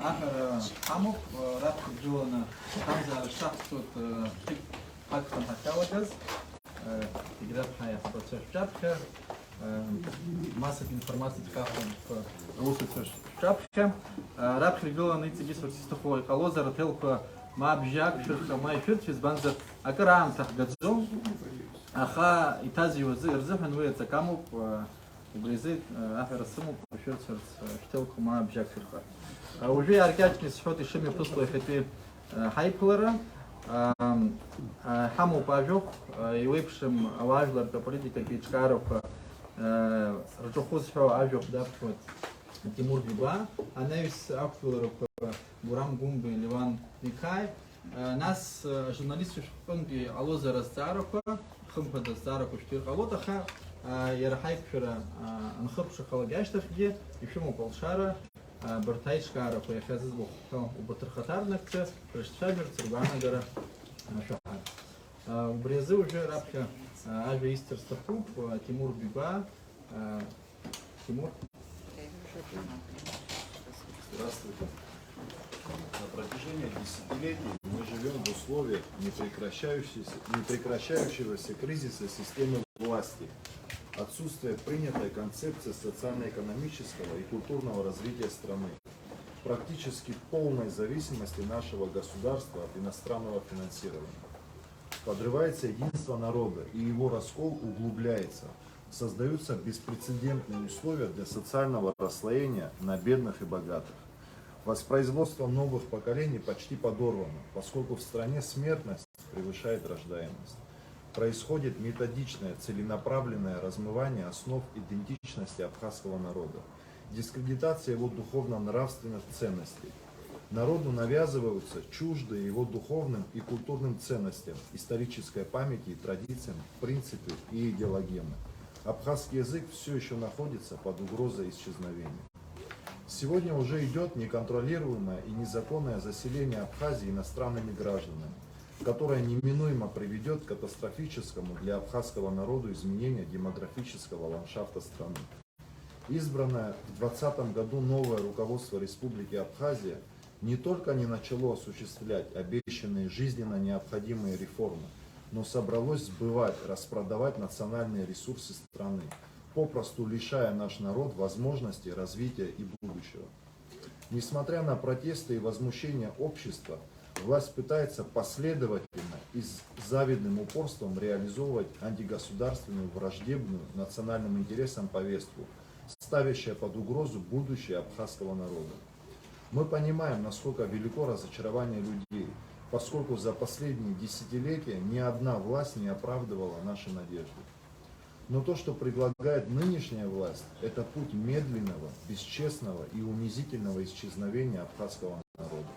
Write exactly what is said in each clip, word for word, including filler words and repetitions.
Аҳәара ҳамоуп, раԥхьа игыланы ҳамзаара шаҳҭоит, хәыҷык ҳагханы ҳахьалагаз, зегь раԥхьа аиҳабацәа шәҿаԥхьа, масатә информациатә ҭакқәа русуцәа шәҿаԥхьа. Раԥхьа иргыланы иҵегьы сҳәарц исҭаху, иҟалозар аҭелқәа ма бжьы ақәшәырха, ма ишәырцә, избанзар акыр аамҭа ҳгаӡом, аха иҭазҩуа азы рзыҳәан уи аҵак амоуп. Убри азы, э, аҳәара сымоуп, ушәырцәарц, э, шәҭелқәа ма бжьак шәырха. Э, уажәы иааркьаҿны исҳәоит ишымҩаԥысло иахьатәи, э, ҳаиԥылара. Ам, э, ҳамоуп ажәахә, э, еиуеиԥшым ауаажәларратә аполитикатә еиҿкаарақәа, э, рҿахәы зҳәо ажәахә даԥхьоит Тимур Бигәаа, анаҩс ақәгыларақәа Гурам Гәымбеи Леуан Миқаи, Нас, ажурналистцәа шәҟәынтәи иҟалозар азҵаарақәа, хымԥада азҵаарақәа шәҭир ҟалоит, аха, иара ҳаиқәшәара анхыркәшахалак ашьҭахьгьы ишәымоуп алшара, абарҭ аиҿкаарақәа иахьа зыӡбахә ҳҳәо убарҭ рхаҭарнакцәа рышцәажәарц ргәаанагара шәаҳар. Убри азы уажәы раԥхьа ажәа исҭар сҭахуп Тимур Бигәаа. Тимур. Здравствуйте. На протяжении десятилетий мы живем в условиях непрекращающегося, непрекращающегося кризиса системы власти, отсутствия принятой концепции социально-экономического и культурного развития страны, практически полной зависимости нашего государства от иностранного финансирования. Подрывается единство народа, и его раскол углубляется. Создаются беспрецедентные условия для социального расслоения на бедных и богатых. Воспроизводство новых поколений почти подорвано, поскольку в стране смертность превышает рождаемость. Происходит методичное, целенаправленное размывание основ идентичности абхазского народа, дискредитация его духовно-нравственных ценностей. Народу навязываются чуждые его духовным и культурным ценностям, исторической памяти и традициям принципы и идеологемы. Абхазский язык всё ещё находится под угрозой исчезновения. Сегодня уже идёт неконтролируемое и незаконное заселение Абхазии иностранными гражданами, которое неминуемо приведёт к катастрофическому для абхазского народа изменению демографического ландшафта страны. Избранное в двадцатом году новое руководство Республики Абхазия не только не начало осуществлять обещанные жизненно необходимые реформы, но собралось сбывать, распродавать национальные ресурсы страны, попросту лишая наш народ возможностей развития и будущего. Несмотря на протесты и возмущения общества, власть пытается последовательно и с завидным упорством реализовывать антигосударственную, враждебную национальным интересам повестку, ставящую под угрозу будущее абхазского народа. Мы понимаем, насколько велико разочарование людей, поскольку за последние десятилетия ни одна власть не оправдывала наши надежды. Но то, что предлагает нынешняя власть, это путь медленного, бесчестного и унизительного исчезновения абхазского народа.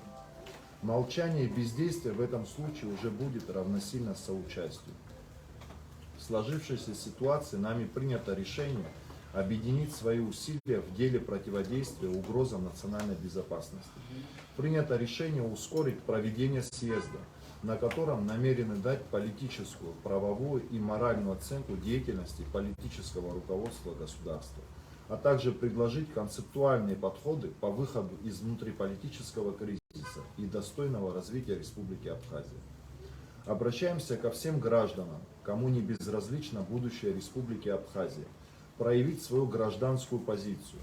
Молчание и бездействие в этом случае уже будет равносильно соучастию. В сложившейся ситуации нами принято решение объединить свои усилия в деле противодействия угрозам национальной безопасности. Принято решение ускорить проведение съезда, на котором намерены дать политическую, правовую и моральную оценку деятельности политического руководства государства, а также предложить концептуальные подходы по выходу из внутриполитического кризиса и достойного развития Республики Абхазия. Обращаемся ко всем гражданам, кому не безразлично будущее Республики Абхазия, проявить свою гражданскую позицию.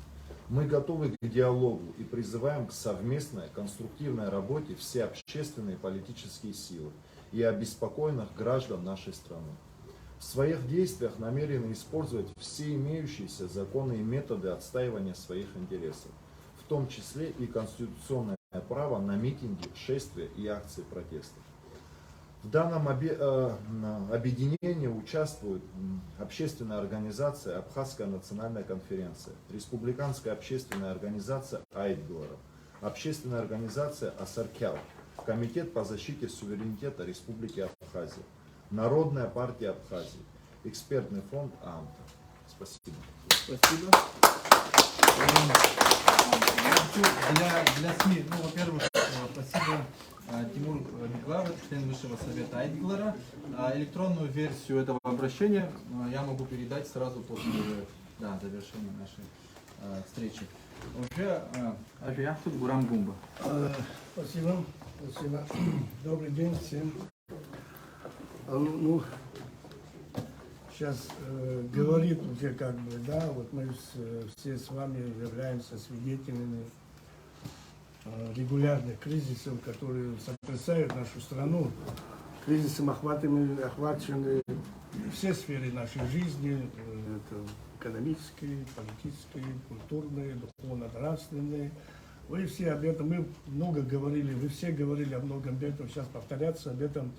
Мы готовы к диалогу и призываем к совместной конструктивной работе все общественные и политические силы и обеспокоенных граждан нашей страны. В своих действиях намерены использовать все имеющиеся законы и методы отстаивания своих интересов, в том числе и конституционное право на митинги, шествия и акции протеста. В данном обе- э, м, объединении участвуют, м, общественная организация «Абхазская национальная конференция», республиканская общественная организация «Айтглара», общественная организация «Асаркьал», Комитет по защите суверенитета Республики Абхазия, Народная партия Абхазии, экспертный фонд «Аамҭа». Спасибо. Спасибо. Эм, я хочу для, для СМИ, ну, во-первых, э, спасибо, э, Тимур, э, Беглавов, член Высшего совета Айтглара. А электронную версию этого обращения, э, я могу передать сразу после, да, завершения нашей, э, встречи. Вообще, э, ажәа иаҳҭоит Гурам Гәымба. Э, спасибо. Спасибо. Добрый день всем. А, ну, ну, сейчас, э, говорит уже как бы, да, вот мы с- все с вами являемся свидетелями э, регулярных кризисов, которые сотрясают нашу страну. Кризисом охватаны, охвачены все сферы нашей жизни, э, это экономические, политические, культурные, духовно-нравственные. Вы все об этом, мы много говорили, вы все говорили о многом об этом, сейчас повторяться об этом,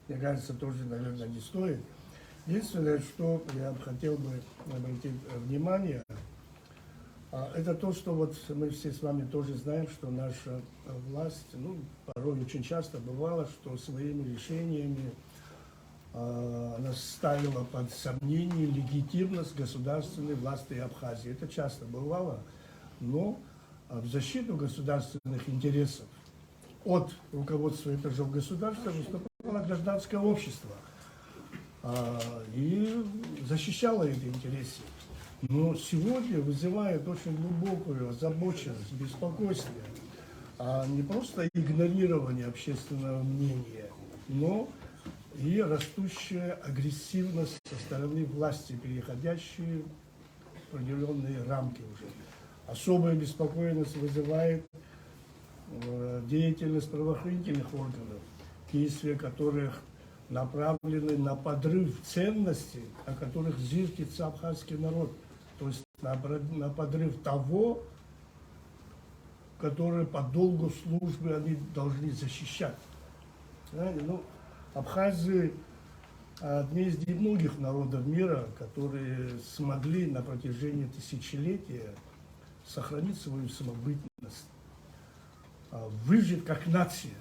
мне кажется, тоже, наверное, не стоит. Единственное, что я бы хотел бы обратить, э, внимание, а, это то, что вот мы все с вами тоже знаем, что наша, э, власть, ну, порой очень часто бывало, что своими решениями, а, она ставила под сомнение легитимность государственной власти Абхазии. Это часто бывало, но, а, в защиту государственных интересов от руководства этого же государства выступало гражданское общество, а, и защищало эти интересы. Но сегодня вызывает очень глубокую озабоченность, беспокойство, а, не просто игнорирование общественного мнения, но и растущая агрессивность со стороны власти, переходящая определённые рамки уже. Особая беспокойность вызывает, э, деятельность правоохранительных органов, действия которых направлены на подрыв ценностей, о которых зиждется абхазский народ, то есть на обра- на подрыв того, которые по долгу службы они должны защищать. Знаете, ну, абхазы одни из немногих народов мира, которые смогли на протяжении тысячелетия сохранить свою самобытность, а, выжить как нация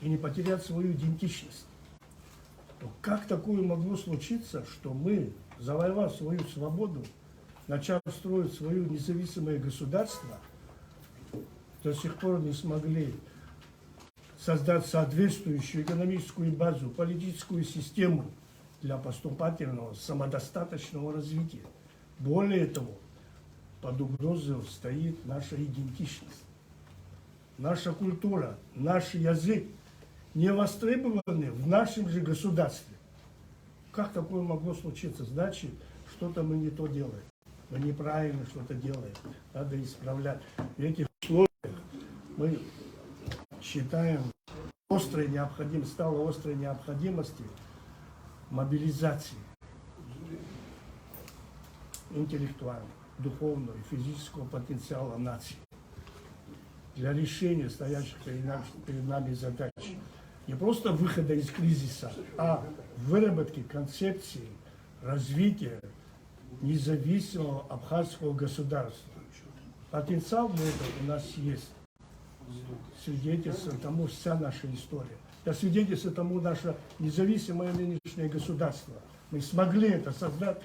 и не потерять свою идентичность. То как такое могло случиться, что мы, завоевав свою свободу, начав строить своё независимое государство, до сих пор не смогли создать соответствующую экономическую базу, политическую систему для поступательного, самодостаточного развития. Более того, под угрозой стоит наша идентичность. Наша культура, наш язык не востребованы в нашем же государстве. Как такое могло случиться? Значит, что-то мы не то делаем. Мы неправильно что-то делаем. Надо исправлять. В этих условиях мы считаем острой необходимостью, стало острой необходимостью мобилизации интеллектуального, духовного и физического потенциала нации для решения стоящих перед нами, перед нами задач. Не просто выхода из кризиса, а выработки концепции развития независимого абхазского государства. Потенциал для этого у нас есть. Свидетельство тому вся наша история. Да, свидетельство тому наше независимое нынешнее государство. Мы смогли это создать.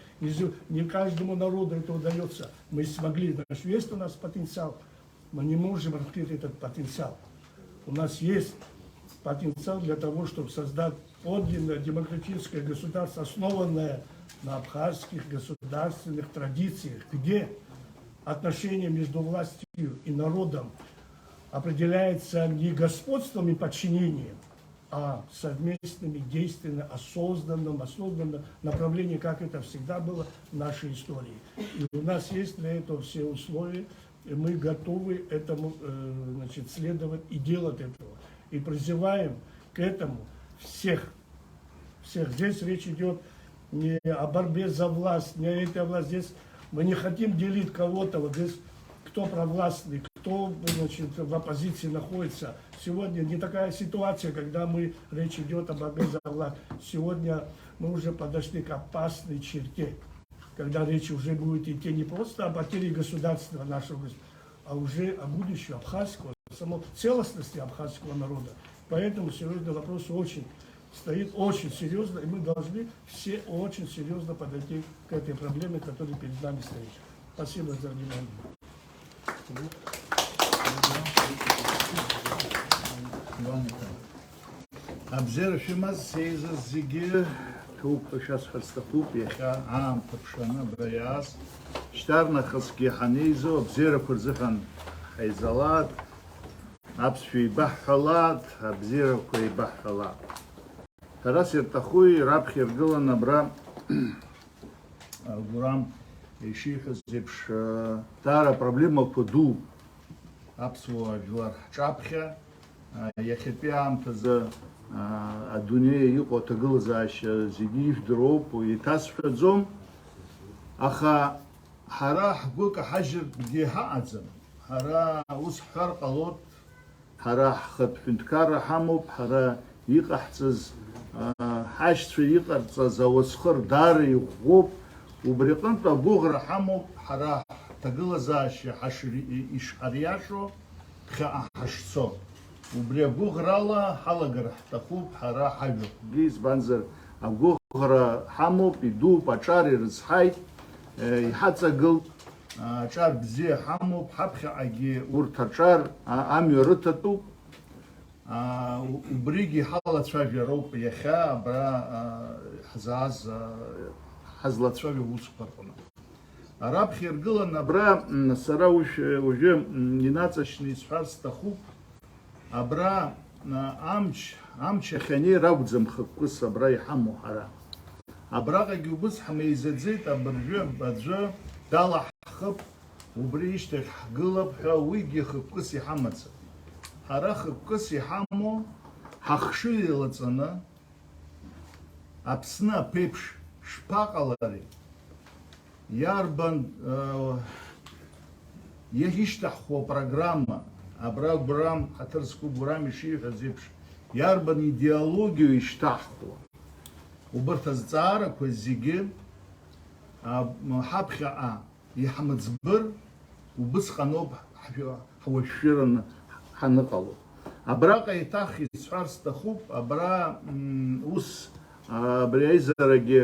Не каждому народу это удается. Мы смогли. Значит, есть у нас потенциал. Мы не можем раскрыть этот потенциал. У нас есть потенциал для того, чтобы создать подлинное демократическое государство, основанное на абхазских государственных традициях, где отношение между властью и народом определяется не господством и подчинением, а совместными действиями, осознанным, осознанным направлением, как это всегда было в нашей истории. И у нас есть для этого все условия, и мы готовы этому, э, значит, следовать и делать этого. И призываем к этому всех. Всех. Здесь речь идёт не о борьбе за власть, не о этой власти. Здесь мы не хотим делить кого-то. Вот здесь кто провластный, кто, значит, в оппозиции находится. Сегодня не такая ситуация, когда мы, речь идёт о борьбе за власть. Сегодня мы уже подошли к опасной черте, когда речь уже будет идти не просто о потере государства нашего государства, а уже о будущем абхазского, самой целостности абхазского народа. Поэтому серьёзный вопрос очень стоит, очень серьёзно, и мы должны все очень серьёзно подойти к этой проблеме, которая перед нами стоит. Спасибо за внимание. Абзиара шәымаз, сеизаз зегьы, ҭоуп ҳәа шәасҳәар сҭахуп, иахьа аамҭа ԥшаны абра иааз. Шьҭарнахысгьы ҳанеизо абзиарақәа рзыҳәан ҳаизалааит, аԥсшәа еибаҳҳәалааит, абзиарақәа еибаҳҳәалааит. Ҳәарас ирҭахуи, раԥхьа иргылан абра, Гурам ишиҳәаз еиԥш, даара апроблемақәа ду аԥсуа жәлар ҳҿаԥхьа, иахьатәи аамҭазы, адунеи иҟоу аҭагылазаашьа зегьы ижәдыруоуп, еиҭасҳәаӡом, аха ҳара ҳгәы каҳажьыртәгьы ҳаҟаӡам. Ҳара ус ҳҳәар ҟалоит, ҳара ҳхатә ҳәынҭқарра ҳамоуп, ҳара иҟаҳҵаз, ҳашьцәа иҟарҵаз ауасхыр даара иӷәӷәоуп, убри аҟынтә агәыӷра ҳамоуп, ҳара ҳҭагылазаашьа ҳашри-, ишҳариашо, ԥхьаҟа ҳашцо. Убри агәыӷрала ҳалагар ҳҭахуп ҳара ҳажәақәагьы, избанзар, агәыӷра ҳамоуп, идууп, аҿар ирызҳаит, иҳаҵагылт, аҿар бзиа ҳамоуп, ҳаԥхьаҟагьы урҭ аҿар, амҩа рыҭатәуп. Убригьы ҳалацәажәароуп иахьа абра ҳзааз, ҳазлацәажәо усқәа рҟны. Раԥхьа иргылан абра, сара уажәы инаҵашьны исҳәар сҭахуп, абра амч, амч ахьанеи ракәӡам хықәкыс абра иҳамоу ҳара. Абраҟагьы убыс ҳмеизаӡеит, абыржәы аӡәы далаҳхып, убри ишьҭахь ҳгылап ҳәа уигьы хықәкыс иҳамаӡам. Ҳара хықәкыс иҳамоу ҳахшыҩ еилаҵаны, Аԥсны аԥеиԥш шԥаҟалари? Иарбан, э, иахьышьҭаҳхуа программа, абра Гәырам, ҳаҭыр зқәу Гәырам ишиҳәаз еиԥш, иарбан идеологиоу ишьҭаҳхуа? Убарҭ азҵаарақәа зегьы, а, ҳаԥхьаҟа иҳамыӡбыр, убысҟаноуп ҳжәа-, ҳуашәшәыраны ҳаныҟало. Абраҟа еиҭах исҳәар сҭахуп, абра, м, ус, а, абри аизарагьы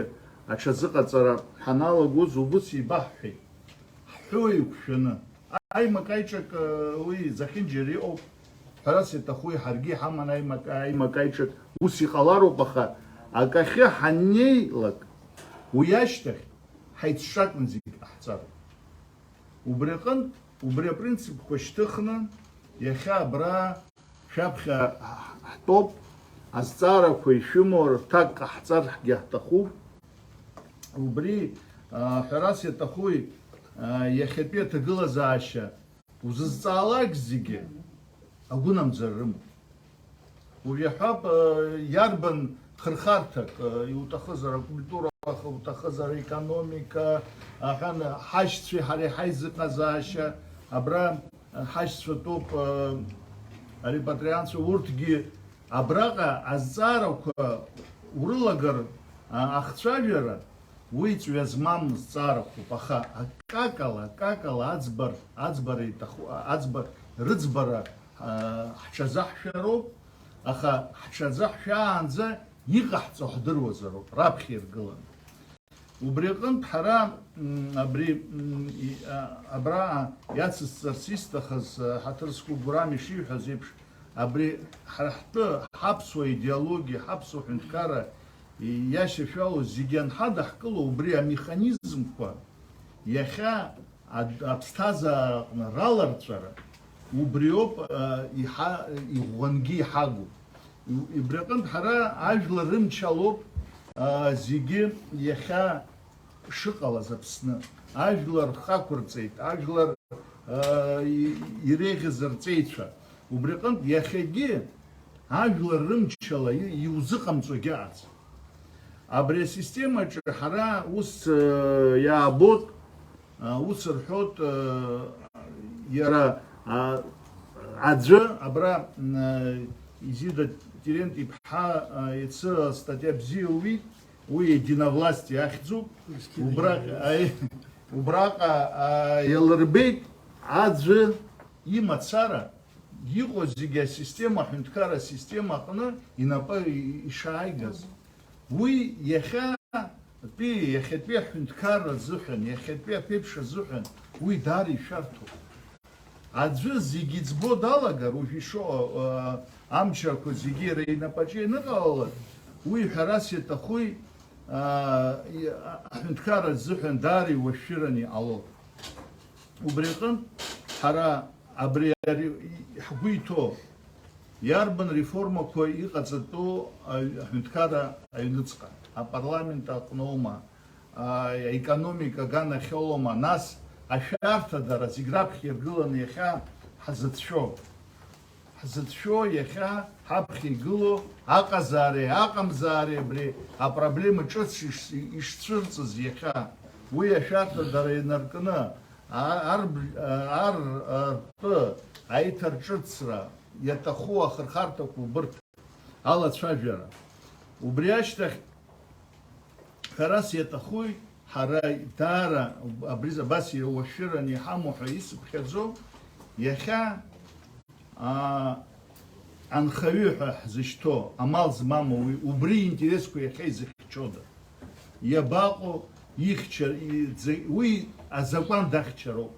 аҽазыҟаҵара ҳаналагоз убыс ибаҳҳәеит. Ҳҳәыла еиқәшәаны. Аимак-аиҿак, а, уи зехьынџьара иҟоуп. Ҳәарас иаҭаху ҳаргьы иҳаман аимак-, аимак-аиҿак. Ус иҟалароуп, аха акахьы ҳаннеилак, уи ашьҭахь ҳаицҿакны зегь ҟаҳҵароуп. Убри аҟынтә, убри апринципқәа шьҭыхны, иахьа абра шәаԥхьа ҳтәоуп, азҵаарақәа ишәымоу рҭак ҟаҳҵаргьы ҳҭахуп. Убри, а, ҳәарас иаҭахуи, а, иахьатәи аҭагылазаашьа узызҵаалак зегьы агәынамӡара рымоуп. Уажә иаҳҳәап, э, иарбан хырхарҭак, э, иуҭахызар акультура, уҭахызар аекономика, аҳәан, ҳашьцәеи ҳареи ҳаизыҟазаашьа, абра, э, ҳашьцәа тәоуп, э, арепатриантцәа, урҭгьы абраҟа азҵаарақәа урылагар, а, ахцәажәара, Уи ҵҩа змам зҵаарақәоуп, аха акакала, акакала аӡбар-, аӡбара иҭаху-, аӡба-, рыӡбара, а, ҳҽазаҳшәароуп, аха ҳҽазаҳшәаанӡа иҟаҳҵо ҳдыруазароуп, раԥхьа иргыланы. Убри аҟынтә ҳара, м, абри, м, и-, а, абра иацысҵарц исҭахыз, а, ҳаҭыр зқәу Гәырам ишиҳәаз еиԥш, абри ҳара ҳтәы, ҳаԥсуа идеологиа, ҳаԥсуа ҳәынҭқарра иашьашәало зегьы анҳадаҳкыло, убри амеханизмқәа иахьа ад-, аԥсҭазаараҟны раларҵәара, убриоуп, а, иҳа-, иӷәӷәангьы иҳагу. У-, убри аҟынтә ҳара ажәлар рымч алоуп, а, зегьы иахьа шыҟалаз Аԥсны. Ажәлар рхы ақәырҵеит, ажәлар, а, и-, иреиӷьыз рҵеицәа. Убри аҟынтә иахьагьы ажәлар рымчала и-, иузыҟамҵо агьаҟаӡам. Абри асистемаҿы ҳара ус, э, иаабоит, э, ус рҳәоит, э, иара, а, аӡәы абра, м, э, Изида Терент иԥҳа, э, иацы астатиа бзиа луит, уи единовластие ахьӡуп. Убраҟ-, аи, убраҟа, а, иалырбеит аӡәы имацара, иҟоу зегьы асистема, аҳәынҭқарра асистема аҟны инапы и-, ишааигаз. Уи иахьатәи, иахьатәи аҳәынҭқарра азыҳәан, иахьатәи аԥеиԥш азыҳәан уи даара ишәарҭоуп. Аӡәы зегьы иӡбо далагар, уажә ишо, а, амчрақәа зегьы иара инапаҿы ианыҟалалак, уи ҳәарас иаҭахуи, а, и-, а-, аҳәынҭқарра азыҳәан даара иуашәшәыраны иҟало. Убри аҟынтә ҳара абри ари ҳгәы иҭоу, иарбан реформақәа иҟаҵатәу аҩ-, аҳәынҭқарра аҩныҵҟа, апарламент аҟноума, а, аекономика аганахьоума, нас ашәарҭадара зегь раԥхьа иргыланы иахьа ҳзыцәшәо. Ҳзыцәшәо иахьа ҳаԥхьа игылоу аҟазаареи аҟамзаареи абри апроблема ҿыц иш-, ишцәырҵыз иахьа, уи ашәарҭадара инаркны, а-, ар-, ар-, артәы аиҭарҿыцра иаҭаху ахырхарҭақәа убырҭ алацәажәара. Убри ашьҭахь ҳәарас иаҭахуи, ҳара даара абри абас иуашәыраны иҳамоу ҳәа исыԥхьаӡо, иахьа, аа, анхаҩы ҳәа ҳзышьҭоу, амал змамоу уи, убри интересқәа иахьа изыхьчода? Иабаҟоу ихьчар, и-, ӡы-, уи азакәан дахьчароуп.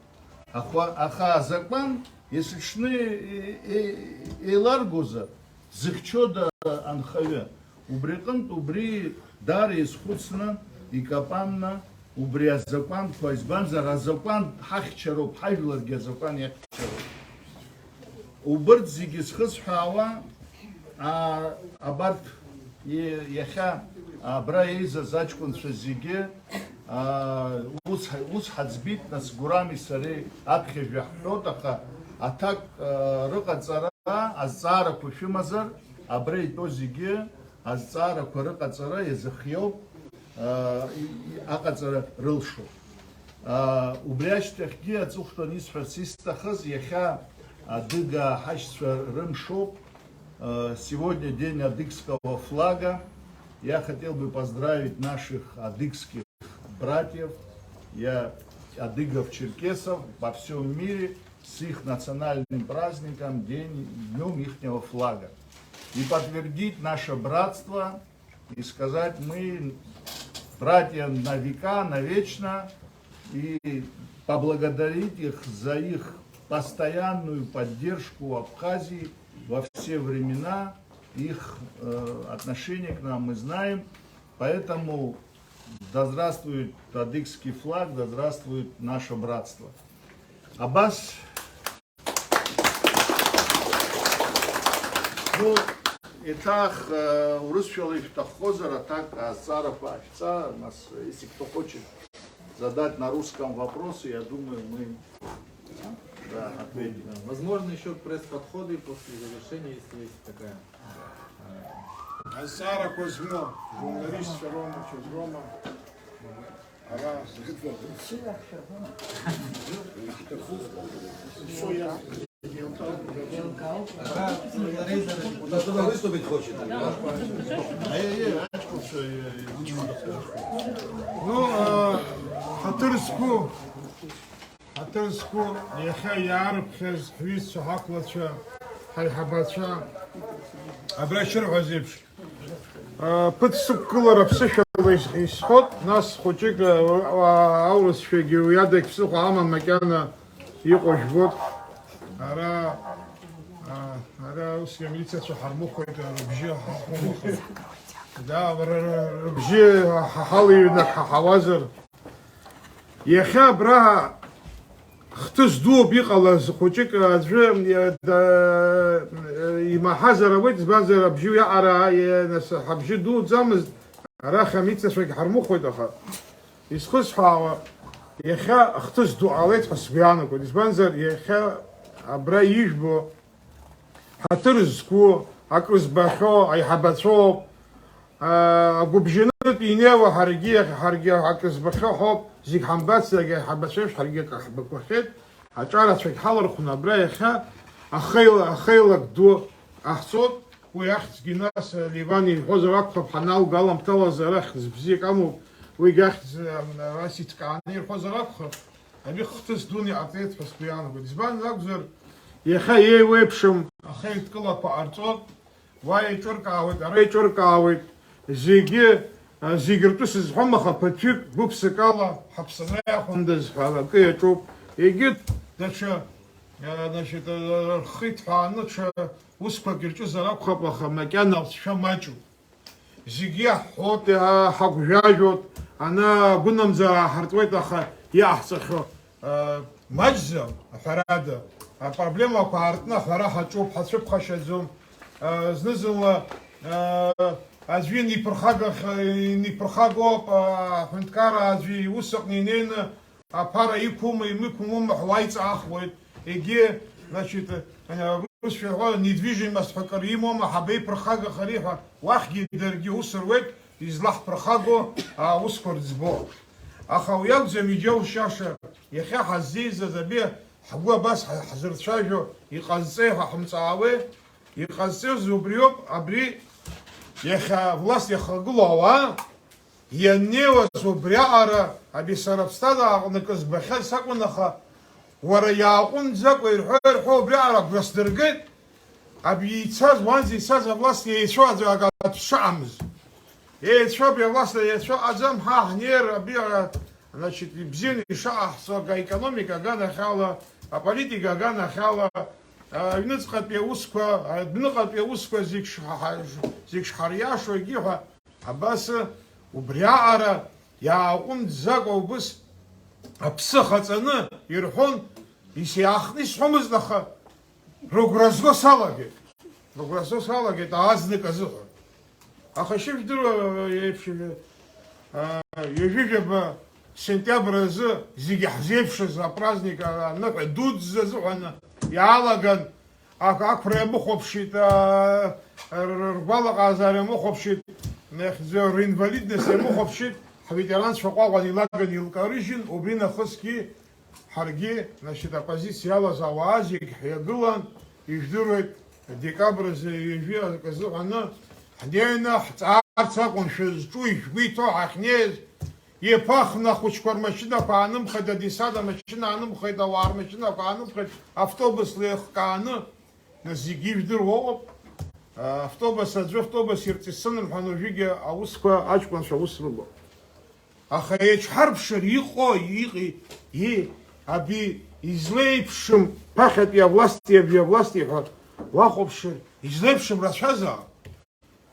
Аха, аха азакәан есыҽны е-, е-, еиларгозар, дзыхьчода анхаҩы? Убри аҟынтә убри даара иазхәыцны, икапанны, убри азакәанқәа, избанзар, азакәан ҳахьчароуп, ҳажәларгьы азакәан иахьчароуп. Убырҭ зегьы зхысҳәаауа, аа, абарҭ и-, иахьа абра еизаз аҷкәынцәа зегьы, аа, ус ҳа-, ус ҳаӡбеит, нас, Гурами сареи аԥхьажәа ҳҳәоит, аха аҭак, аа, рыҟаҵара, азҵаарақәа шәымазар, абра итәоу зегьы азҵаарақәа рыҟаҵара иазыхиоуп, аа, и-, и-, аҟаҵара рылшоуп. Аа, убри ашьҭахьгьы аҵыхәтәан исҳәарц исҭахыз, иахьа адыга ҳашьцәа рымшоуп. Э, сегодня день адыгского флага. Я хотел бы поздравить наших адыгских братьев, я адыгов, черкесов во всем мире с их национальным праздником, день, днём ихнего флага. И подтвердить наше братство, и сказать: мы братья на века, навечно, и поблагодарить их за их постоянную поддержку Абхазии во все времена, их, э, отношение к нам мы знаем, поэтому да здравствует адыгский флаг, да здравствует наше братство. Абас Ну, еиҭах, э, урысшәала ишәҭаххозар, аҭак азҵаарақәа ҟашәҵа, нас, э, если кто хочет задать на русском вопросы, я думаю, мы, да, ответим. Да, возможно, ещё пресс-подходы после завершения, если есть такая. Э, Азҵаарақәа змоу, журналистцәа роума, ҽаӡә роума? Ара. Ара выступить хочет. Ну, а, ҳаҭыр зқәу, ҳаҭыр зқәу, иахьа иаарыԥхьаз ҳҩызцәа, ҳақәлацәа, ҳаиҳабацәа, абра ишырҳәаз еиԥш, Ԥыҭ сықәгылара ԥсышәала ис-, исҳәот, нас хәыҷык, а, а, аурысшәагьы уи ада егьԥсыхәа амам, макьана иҟоу жәбот. Ара, а, ара усгьы амилициацәа ҳармыхәеит, а, рыбжьы ҳахәымахеит. Да, р-, р-, рыбжьы ҳа-, ҳалыҩны ҳаҳауазар. Иахьа абра хҭыс дууп иҟалаз, хәыҷык аӡәы, э, да-, э, имаҳазар ауеит, избанзар абжьы уиаҟара, э, нас ҳабжьы дуӡамызт, арахь амицашәагь ҳармыхәоит, аха изхысҳәаауа, иахьа хҭыс ду ҟалеит ҳәа сгәы иаанагоит, избанзар иахьа абра ижәбо, ҳаҭыр зқәу, акрызбахьоу аиҳабацәоуп. Аа, агәыбжьанытә инеиуа ҳаргьы, ҳаргьы акрызбахьоу ҳауп, зегь ҳамбацзаргьы аиҳабацәеиԥш ҳаргьы акы ҳбақәахьеит. Аҿарацәагь ҳалархәны абра иахьа ахеила-, ахеилак ду ҟаҳҵоит. Уи ахьӡгьы нас, Леван иҳәозар акәхап, ҳаналга аламҭалазы арахь збзиак амоуп, уигь ахьӡ, ам, ас иҭкааны ирҳәозар акәхап, абри хҭыс дуны иҟаҵеит ҳәа сгәы иаанагоит. Избан акәзар, иахьа еиуеиԥшым ахеидкылақәа ҟарҵоит. Уа еиҿыркаауеит, ара еиҿыркаауеит, зегьы, а, зегь ртәы сызҳәом, аха ԥыҭҩык гәыԥсыкала ҳаԥсынра иахәандаз ҳәа акы иаҿуп. Егьырҭ даҽа, а, значит, а, рхы иҭҳәааны ҽа усқәак ирҿызар акәхап, аха макьана алҵшәа маҷуп. Зегьы иаҳҳәоит, а, ҳагәжәажәоит, ана агәынамӡара ааҳартуеит, аха иаҳҵахьоу, а, маҷӡам, ҳәарада, апроблемақәа аартны аҳәара ҳаҿуп, ҳацәыԥхашьаӡом. Зны-зынла аӡәы ианиԥырхагах-, ианиԥырхагоуп, аҳәынҭқарра аӡәы иус аҟны инеины аԥара иқәума, имықәума ҳәа уаиҵаахуеит. Егьи, значит, русшәа ҳәа недвижимость ҳәа акыр имоума, ҳабеиԥырхагахари ҳәа уахьгьы даргьы ус руеит, излаҳԥырхаго аусқәа рӡбо. Аха уи акәӡам иџьоушьаша, иахьа ҳаззеизаз абри ҳгәы абас ҳ-, ҳзырцәажәо иҟазҵеи ҳәа ҳамҵаауеи? Иҟазҵаз убриоуп, абри иахьа власт иахагылоу ауаа ианнеиуаз убриаҟара, абри сара аԥсҭазаараҟны акы збахьаз сакәын, аха уара иааҟәымҵӡакәа ирҳәо-ирҳәо убриаҟара агәра сдыргеит, абри ицаз, уанӡа ицаз авласт еицәоу аӡәы акы дшаҟамыз. Еицәоуп, иавласт еицәоу аӡам, ҳа ҳнеир, абри, а, значит, ибзианы ишаҟаҳҵо аекономика аганахьала, аполитика аганахьала, аҩныҵҟатәи аусқәа, адәныҟатәи аусқәа зегь шҳа-, зегь шҳариашо, егьи ҳәа, абас убриаҟара иааҟәымҵӡакәа убыс аԥсы ахаҵаны ирҳәон, исеиаахтны исҳәомызт, аха рыгәра зго салагеит. Рыгәра зго салагеит аазнык азыҳәан. Аха ишыжәдыруа еиԥш, а, ҩажәижәаба сентиабр азы зегьы ҳзеиԥшыз апраздник, а, аныҳәа дуӡӡа азыҳәан иаалаган, ак-, ақәра иамыхәаԥшит, а, р-, ргәалаҟазаара иамыхәаԥшит, нахьӡа ринвалидность иамыхәаԥшит, ҳветеранцәа ҟәаҟәан илаган илкарыжьын, убри нахысгьы ҳаргьы, значит, апозициа иалаз ауаа зегь ҳҩагылан, ижәдыруеит, адекабр азы ҩажәи акы азыҳәаны, ҳнеины ҳҵаарц акәын, шәызҿу, ишәгәы иҭоу ҳахьнеиз, иԥахны ахәыҷқәа рмашьынақәа аанымхеит, адесант амашьына аанымхеит, ауаа рмашьынақәа аанымхеит, автобусла еихкааны, нас зегьы ижәдыруа ыҟоуп, автобус, аӡәы автобус ирҵисын рҳәан, уажәыгьы аусқәа аҷкәынцәа аус рылоуп. Аха еиҿҳарԥшыр иҟои, иҟи, и, аби излеиԥшым ԥахьатәи авласти абри авласти ҳәа уахәаԥшыр, излеиԥшым рацәазаап.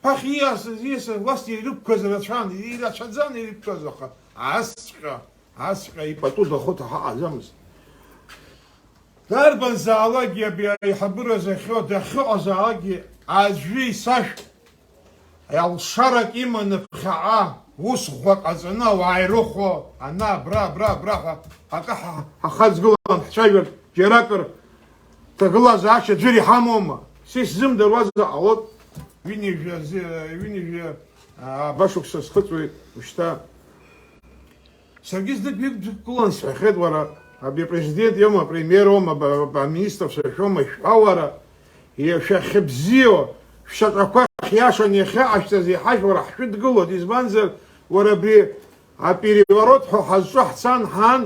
Ԥахьа ииасыз, ииасыз власт ирықәқәаз рацәан, ирацәаӡан ирықәқәаз, аха асҵәҟьа, асҵәҟьа ипату дахәыҭа ҳаҟаӡамызт. Дарбанзаалакгьы абри аиҳабыра захьоу, дахьыҟазаалакгьы аӡәы исашәҳә. Алшарак иманы ԥхьаҟа ус ӷәӷәа ҟаҵаны ауаа ирыхәо, ана, абра, абра, абра ҳәа акы ҳа-, ҳахаҵгылан ҳцәажәартә џьаракыр ҭагылазаашьа ӡәыр иҳамоума? Са исзымдыруазар ҟалоит, ҩынҩажәа зи-, ҩынҩажәа, аа, башықәса схыҵуеит ушьҭа. Саргьы знык ҩык дәықәлан сҳәахьеит, уара, абри апрезидент иоума, апремиер иоума, ба-, ба-, аминистрцәа шәоума, шәҳәа, уара, иа-, шәахьыбзиоу, шәшьаҿақәа хиашан иахьаҟашәҵаз еиҳа уара ҳшәыдгылоит, избанзар, уара, абри апереворот ҳәа ҳазҿу ҳцан ҳаан,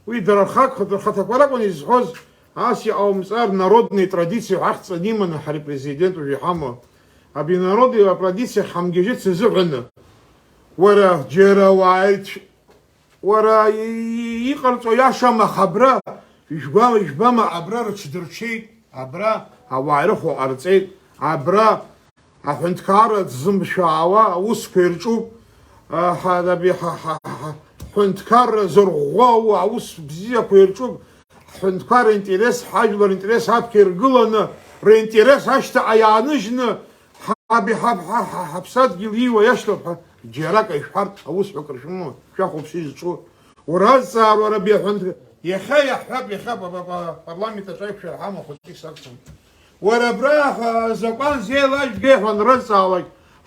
уи дара рхак-, рхаҭақәа ракәын изҳәоз, ас иҟаумҵар, народный традициа ҳәа ахьӡ иманы ҳара президент уажә иҳамоу. Абри народный атрадициа ҳамгьежьыц азыҳәаны, уара, џьара уааирцә-, Уара, и-, и-, иҟарҵо иашам, аха абра ижәба-, ижәбама, абра рыҽдырҽеит, абра ауаа ирыхәо ҟарҵеит, абра аҳәынҭқарра дзымшәаауа аусқәа ирҿуп, а, ҳа-, аби-, ҳа-, ҳа-, ҳа-, ҳҳәынҭқарра зырӷәӷәо аус бзиақәа ирҿуп, ҳҳәынҭқарра интерес, ҳажәлар интерес аԥхьа иргыланы, ринтерес ашьҭаҟа иааныжьны, ҳаби-, ҳаб-, ҳа-, ҳа-, ҳаԥсадгьыл ииуа иашьҭоуп ҳәа. Џьарак ишәҳәартә аусҳәа акыр шәымоума, шәахәаԥш изҿу? Уразҵаар, уара, абри аҳәынҭ-, иахьа иаҳҳәап, иахьа па-, па-, па-, апарламент аҿы аиқәшәара ҳамоу хәыҷык сакәӡам. Уара абра ҳәа азакәан зеилажәгеи ҳәа анрыдҵаалак,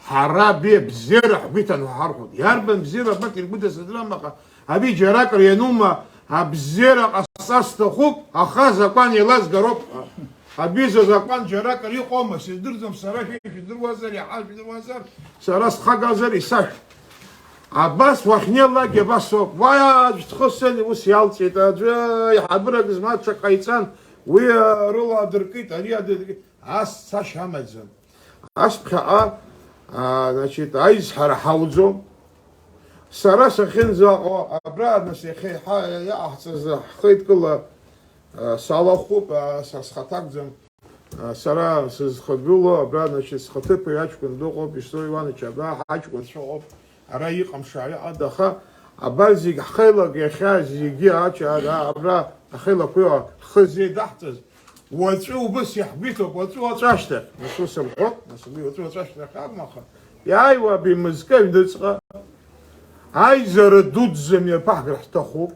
ҳара абри абзиара ҳгәы иҭан ҳәа ҳарҳәоит. Иарбан бзиара абарҭ иргәыдасырдырам, аха абри џьаракыр ианума, абзиара ҟасҵар сҭахуп, аха азакәан еилазгароуп ҳәа. Абри изы азакәан џьаракыр иҟоума, сыздырӡом сара, шәа ишәдыруазар, иаҳа шәдыруазар, сара схагазар исашәҳә. Абас уахьнеилакгьы абас ауп. Уа, аӡә дхы сцен ус иалҵит, аӡәы аиҳабырак змаҵәак ҟаиҵан, уи, а, рыла адыркит, ари адыркит. Ас цашьа амаӡам. Ас ԥхьаҟа, а, значит, аизҳара ҳауӡом. Сара сахьынӡаҟоу, абра, нас, иахьа иҳа-, иаҟаҳҵаз ҳхеидкыла, а, салахәуп, а, са схаҭа акәӡам. Сара сызхагылоу абра, значит, схаҭыԥуаҩ аҷкәын дыҟоуп, Исо Иваныч, абра ҳаҷкәынцәа ыҟоуп, ара иҟамшьа аҩаҟа, аха абар зегь ҳхеилак иахьа зегьы ач-, ара, абра ахеилақәа ҳхы зеидаҳҵаз, уаҵәы убыс иаҳгәиҭоуп, уаҵәы, уаҵәы ашьҭахь, нас ус рҳәоит, нас уи уаҵәы, уаҵәы ашьҭахь акәмаха, иааиуа абри мызкы аҩныҵҟа аизара дуӡӡа мҩаԥаҳгар ҳҭахуп.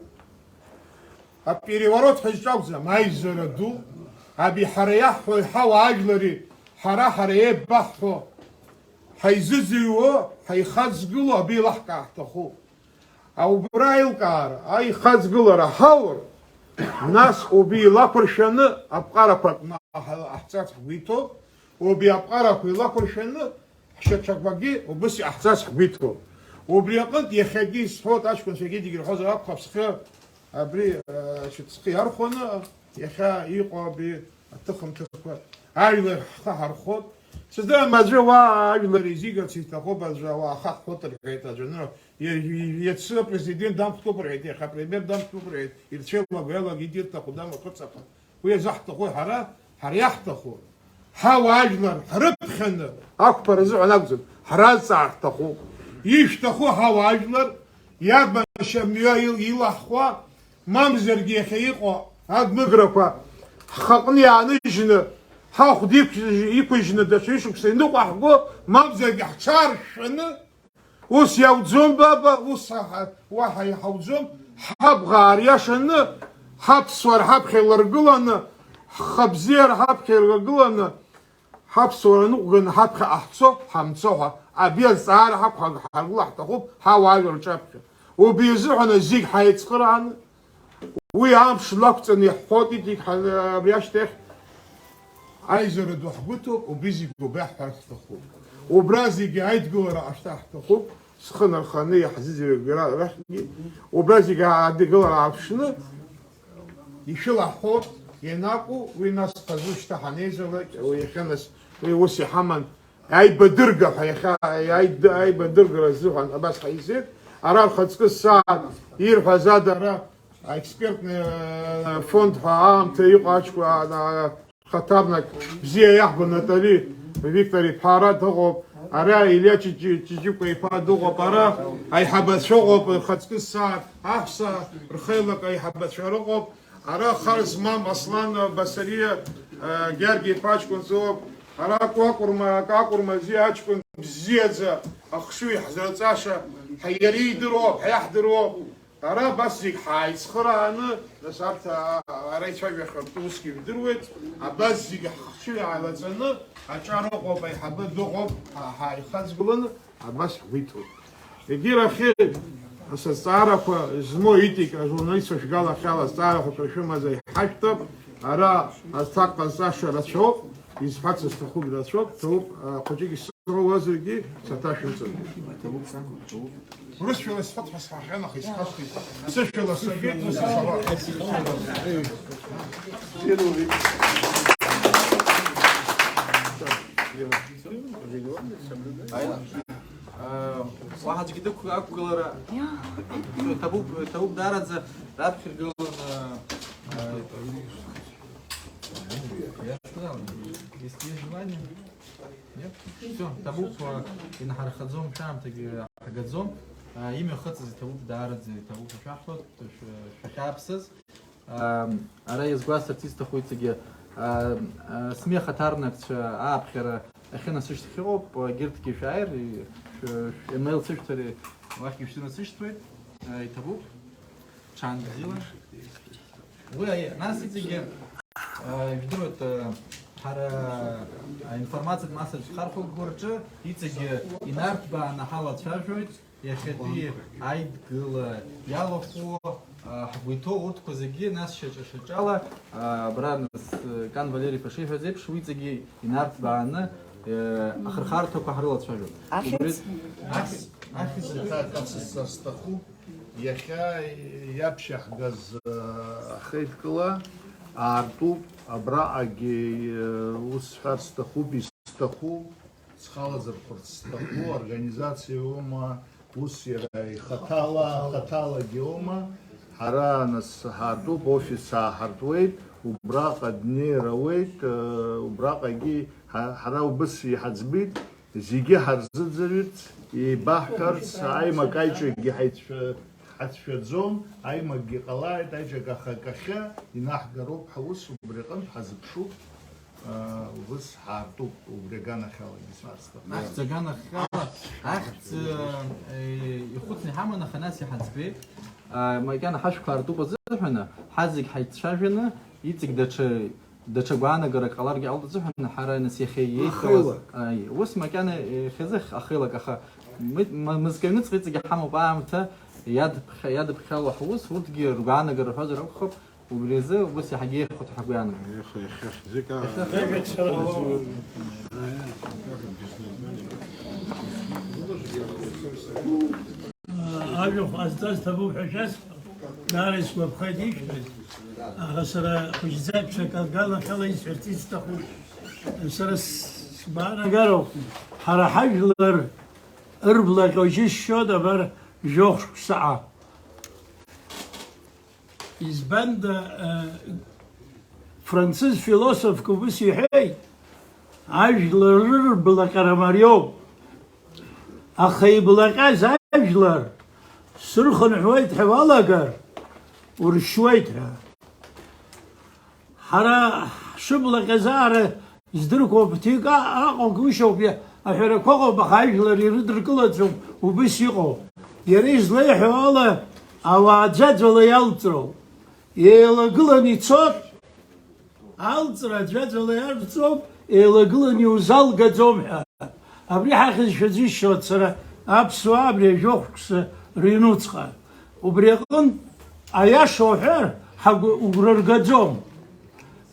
Апереворот ҳәа изҿакәӡам, аизара ду, аби ҳара иаҳҳәо иҳауа ажәлари ҳара, ҳара еибаҳҳәо, ҳаизыӡырҩуа, ҳаихаҵгыло аби еилаҳкаа ҳҭахуп. Убра аилкаара, аихаҵгылара ҳаур, нас убри илақәыршәаны аԥҟарақәа кны ҳа-, ҳаҳҵарц ҳгәы иҭоуп, убри аԥҟарақәа илақәыршәаны ҳшьацәақәагьы убыс иҟаҳҵарц ҳгәы иҭоуп. Убри аҟынтә иахьагьы исҳәоит, аҷкәынцәагьы зегьы ирҳәозар акәхап, схы абри, э, схы иархәаны, иахьа иҟоу абри аҭыхымҭақәа ажәлар ҳхы ҳархәоит. Сыздырам, аӡәы уа ажәлар изигарц иҭахуп, аӡәы ауаа хаҳхәоит рҳәеит, аӡәы анырҳәа, иа-, иа-, иацы апрезидент дамхтәуп рҳәеит, иахьа апремиер дамхтәуп рҳәеит, ирцәеилаго иалагеит ирҭаху дамырхыцаха. Уи азы ҳҭаху ҳара, ҳара иаҳҭаху, ҳауаажәлар ҳрыԥхьаны, ақәԥара азыҳәан акәӡам, ҳразҵаар ҳҭахуп. Ишәҭаху ҳауаажәлар, иарбан шьамҩа ил-, илаҳхуа, мамзаргьы иахьа иҟоу адмыграқәа ҳхаҟны иааныжьны, ҳахәда иқәыжь-, иқәыжьны даҽа ҩышықәса иныҟәаҳго, мамзаргьы ҳҽааршәшәаны, ус иауӡом, баба, ус ҳа-, уаҳа иҳауӡом, ҳабӷа аариашаны, ҳаԥсуара ҳаԥхьа иларгыланы, ҳхабзиара ҳаԥхьа иларгыланы, ҳаԥсуара ныҟәганы ҳаԥхьа ҟаҳҵо, ҳамцо ҳәа, абри азҵаара ҳақәҳаргыла ҳҭахуп, ҳауаажәлар рҿаԥхьа. Убри азыҳәан зегь ҳаицхырааны, уи амш лақәҵаны иаҳҳәоит, иҵегь ҳа-, абри ашьҭахь аизара ду ҳгәыҭоуп, убри зегь убра ҳҳәар ҳҭахуп. Убра зегьы аидгылара ҟашәҵар ҳҭахуп, схы нарханы иаҳзыӡырҩуеит рахьгьы. Убра зегьы адгылара аарԥшны, ишәылаҳхәоит, ианакәу, уи нас хазы шьҭа ҳанеизалак, уи иахьа нас, уи ус иҳаман, аибадырга ҳәа иахьа, аид-, аибадыргара азыҳәан абас ҳаизеит. Ара рхаҵкы сааҭ ирҳәаз ада ара аекспертный, э, фонд ҳәа аамҭа иҟоу аҷкәын, а, а, хаҭарнак бзиа иаҳбо Натали Виктор иԥа ара дыҟоуп. Ара Илиа Ҷиҷи-, Ҷиҷыкәа иԥа дыҟоуп. Ара аиҳабацәа ыҟоуп, рхаҵкы сааҭ аҳәса рхеилак аиҳабацәа рыҟоуп. Ара хар змам Аслан Басариа, э, Георги иԥа аҷкәын ҵоуп. Ара Кәакәырма, Кәакәырма зи аҷкәын бзиаӡа ахшыҩ ҳзырҵаша, ҳа иара идыруоуп, ҳа иаҳдыруоуп. Ара абас зегь ҳааицхырааны, нас арҭ, а, ара ицәажәахьоу усгьы ижәдыруеит, абас зегь ҳхшыҩ аалаҵаны, аҿар ыҟоуп, аиҳабы дыҟоуп, ҳа-, ҳааихаҵгыланы, абас ҳгәы иҭоуп. Егьирахь, ас азҵаарақәа змоу Итик ажурналистцәа шәгалахьала азҵаарақәа шәымазар иҳашәҭап, ара азҭак ҟазҵаша рацәоуп, изҳәарц сҭахугь рацәоуп, ҭоуп, а, хәыҷык исыруазаргьы саҭашәымҵан. Урысшәала исҳәап ҳәа сҳәахьан, аха исхашҭит. Сышәала сырбеит, ус исҳәауа. Уаҳа аӡәгьы дықәгылара ҭабуп, ҭабуп даараӡа раԥхьа иргыланы, э, я сказал, если есть желание. Нет? Всё, ҭабуп, э, инҳархаӡом, шәаамҭагьы ҳагаӡом. Э, имҩахыҵыз иҭабуп, даараӡа иҭабуп ҳәа шәаҳҳәоит, шәахьааԥсаз. Ам, ара иазгәасҭарц исҭаху иҵегьы, а, а, СМИ ахаҭарнакцәа ааԥхьара ахьынасышьҭхьоу ыҟоуп, егьырҭгьы шәааир, шә-, шә-, имейл сышәҭар, уахьгьы шәнасышьҭуеит, а, иҭабуп. Ҽаанбзиала. Уи, аиеи, нас иҵегьы, а, ижәдыруеит, а, ҳара аинформациатә массатә хархәагақәа рҿы иҵегьы инарҭбааны ҳалацәажәоит. Иахьатәи аидгыла иалахәу, а, ҳгәы иҭоу урҭқәа зегьы, нас шьаҿа-шьаҿала, а, абра нас, а, Кан Валери-иԥа шиҳәаз еиԥш, уи ҵегьы инарҭбааны, э, ахырхарҭақәа ҳрылацәажәон. Ахьӡ? Убри-, ахь-, ахьӡ. Иахьа сҭахуп, иахьа иаԥшьаҳгаз, а, ахеидкыла аартуп, абраҟагьы, э, ус сҳәар сҭахуп, исҭаху, схалазырхәырц сҭаху, организациа иоума, ус иара ихаҭала, хаҭалагьы иоума, ҳара нас ҳаартуп, офис ааҳартуеит, убраҟа днеир ауеит, э, убраҟагьы ҳа-, ҳара убыс иҳаӡбеит, зегьы ҳарзыӡырҩырц, еибаҳҳәарц, аимак-аиҿакгьы ҳаицәшәа-, ацәшәаӡом, аимакгьы ҟалааит, аиҿакаха акахьы инаҳгароуп ҳаус, убри аҟынтә ҳазыԥшуп, аа, убыс ҳаартуп, убри аганахьалагьы сҳәар сҭахуп. Ахьӡ аганахьала, ахьӡ, э, ихәыцны иҳаман, аха нас иҳаӡбеит. Э, макьана ҳашәқәа аартуп азыҳәаны, ҳазегь ҳаицәажәаны, иҵегь даҽа, даҽа гәаанагарак ҟаларгьы ҟалоит азыҳәаны, ҳара нас иахьа иеихьауаз, ахеилак. Аи, ус макьана иахьазы ахеилак, аха мы-, ма-, мызкы аҩныҵҟа иҵегь ҳамоуп аамҭа, иадыԥхьа-, иадыԥхьало ҳус, урҭгьы ргәаанагара рҳәозар акәхап, убри азы ус иаҳагьы еиӷьхоит ҳәа ҳгәы иаанагоит. Еиӷьхо, еиӷьхо, зегь а-, Ажәахә ҟазҵаз ҭабуп ҳәа шәасҳәап, даара исгәаԥхеит ишәҳәаз, аха сара хәыҷӡак ҽак аганахьала исҳәарц исҭахуп. Сара с-, сгәаанагароуп, ҳара ҳажәлар ырблаҟьо џьысшьоит абар жәохә шықәсаҟа. Избанда, э, францыз философк убыс иҳәеит, ажәлар рырблаҟьара мариоуп, аха иблаҟьаз ажәлар сырхынҳәуеит ҳәа уалагар, уршьуеит ҳәа. Ҳара ҳшыблаҟьазаара здырқәоу ԥҭҩык а-, аҟагәышьоуп, иа-, аҳәарақәа ыҟоуп, аха ажәлар ирыдыркылаӡом, убыс иҟоу. Иара излеиҳәо ала, ауаа ӡәаӡәала иалҵроуп. Еилагылан ицоит, алҵра ӡәаӡәала иарҵоуп, еилагылан иузалгаӡом ҳәа. Абри ҳахьызшәа џьысшьоит сара аԥсуаа абри ажәохә шықәса рыҩнуҵҟа. Убри аҟынтә, аиаша уҳәар, ҳагәы-, угәра ргаӡом.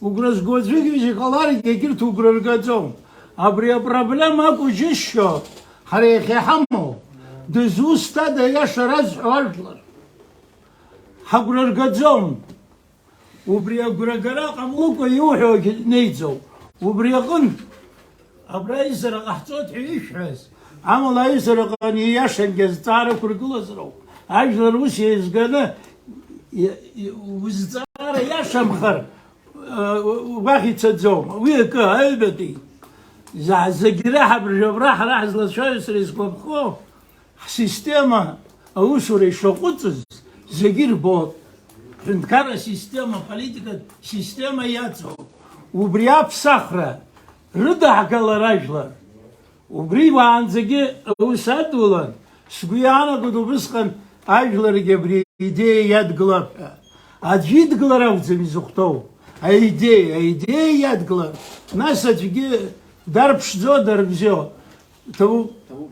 Угәра зго аӡәгьы иҟаларгьы, егьырҭ угәра ргаӡом. Абри апроблема акәу џьысшьо, ҳара иахьа иҳамоу, дызусҭада аиаша разҳәо ажәлар? Ҳагәра ргаӡом. Убри агәрагара ҟамлыкәа иуҳәогьы неиӡоуп. Убри аҟынтә, абра аизара ҟаҳҵоит ҳәа ишәҳәаз, амала аизараҟны ииашангьы азҵаара ықәыргылазароуп. Ажәлар ус еизганы, и-, и-, узҵаара иашамхар, уахь ицаӡом. Уи акы, аҩбатәи, за-, зегь раҳа абыржәабра ҳара ҳзлацәажәо сара исгәаԥхо, ҳсистема аусура ишаҟәыҵыз зегьы ирбоит. Ҳҳәынҭқарра система, аполитикатә система иацу, убри аԥсахра, рыдаҳгалара ажәлар, убри уаанӡагьы аус адулан, сгәы иаанагоит убысҟан ажәларгьы абри аидеиа иадгылап ҳәа. Аӡәы идгылар акәӡам изыхәҭоу, аидеиа, аидеиа иадгылар, нас аӡәгьы дарԥшӡо, дарбзио. Ҭабуп. Ҭабуп.